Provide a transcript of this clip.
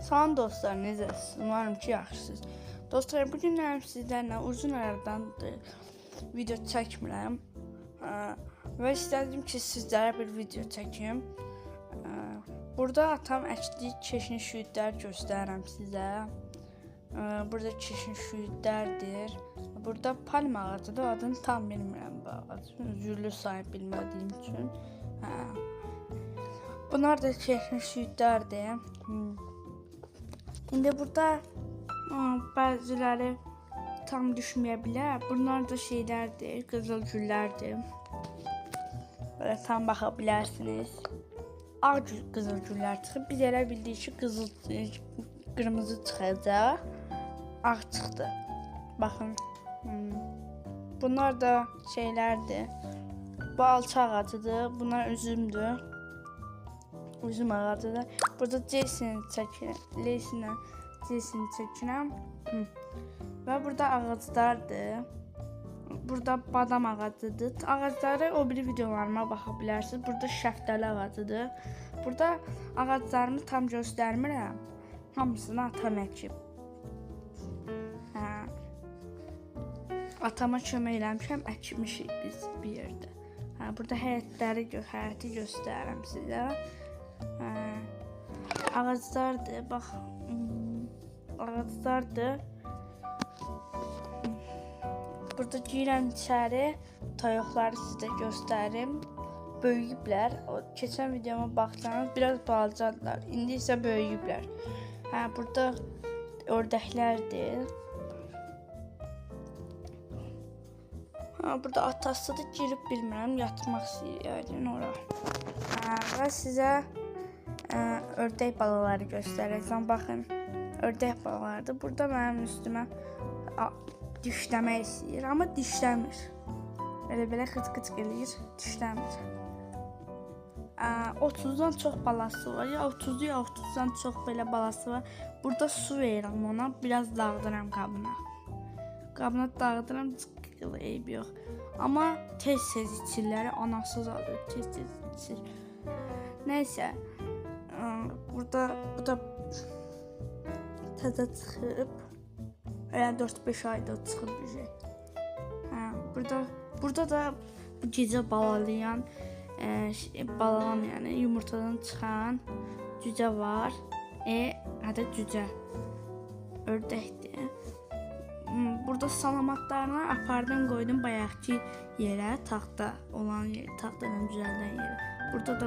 Salam dostlar, necəsiniz? Umarım ki, yaxşısınız. Dostlar, bu günlərim sizlərlə uzun aradandır video çəkmirəm. Və istədim ki, sizlərə bir video çəkim. Burada atam əkdiyi keşin şüyüdlər göstərirəm sizə. Burada keşin şüyüdlərdir. Burada palma ağacıdır, adını tam bilmirəm bu ağacın. Üzürlü sahib bilmədiyim üçün. Hə. Bunlar da keşin şüyüdlərdir. İndi burada bəziləri tam düşməyə bilər. Bunlar da şeylərdir, qızıl güllərdir. Belə tam baxa bilərsiniz. Ağ qızıl güllər çıxıb. Biz elə bildik ki, qızıl qırmızı çıxacaq. Ağ çıxdı. Baxın. Bunlar da şeylərdir. Bu alça ağacıdır. Bunlar üzümdür. Üzüm ağacıdır. Burada Jason çəkirəm. Leysini Jason çəkirəm. Və burada ağaclardır. Burada badam ağacıdır. Ağacları o biri videolarıma baxa bilərsiniz. Burada şəftalı ağacıdır. Burada ağaclarımı tam göstərmirəm. Hamısını atam əkib. Hə. Atama kömək eləmişəm, əkmişik biz bir yerdə. Hə, burada həyətləri, həyəti göstərirəm sizə. Hə, ağaclardır, bax, ağaclardır. Burada girirəm içəri, toyuqları sizə göstərim. Böyüyüblər. O keçən videoma baxsanız biraz balacadılar. İndi isə böyüyüblər. Hə, burada ördəklərdir. Ha, burada atasıdır, girib bilmirəm, yatmaq istəyir yəqin ora. Hə, və sizə ördək balaları göstərəcəm. Baxın, ördək balalarıdır. Burada mənim üstümə dişləmək istəyir, amma dişləmir. Belə belə xıç-xıç eləyir, dişləmir. 30-dan çox balası var. Ya 30 ya 30-dan çox belə balası var. Burada su verirəm ona, biraz dağıdıram qabına. Qabına dağıdıram, çıxır, eybi yox. Amma tez-tez içirlər, anasız alır, tez-tez içir. Nəysə, burada bu da təzə çıxıb. Yəni 4-5 ayda çıxıb bir şey. Hə, burada da bu gecə balalayan, balalan yəni yumurtadan çıxan cücə var. Hətta cücə ördəkdir. Burada salamatlarını apardım, qoydum bayaqki yerə, taxta olan yer, taxtadan düzəldən yerə. Burada da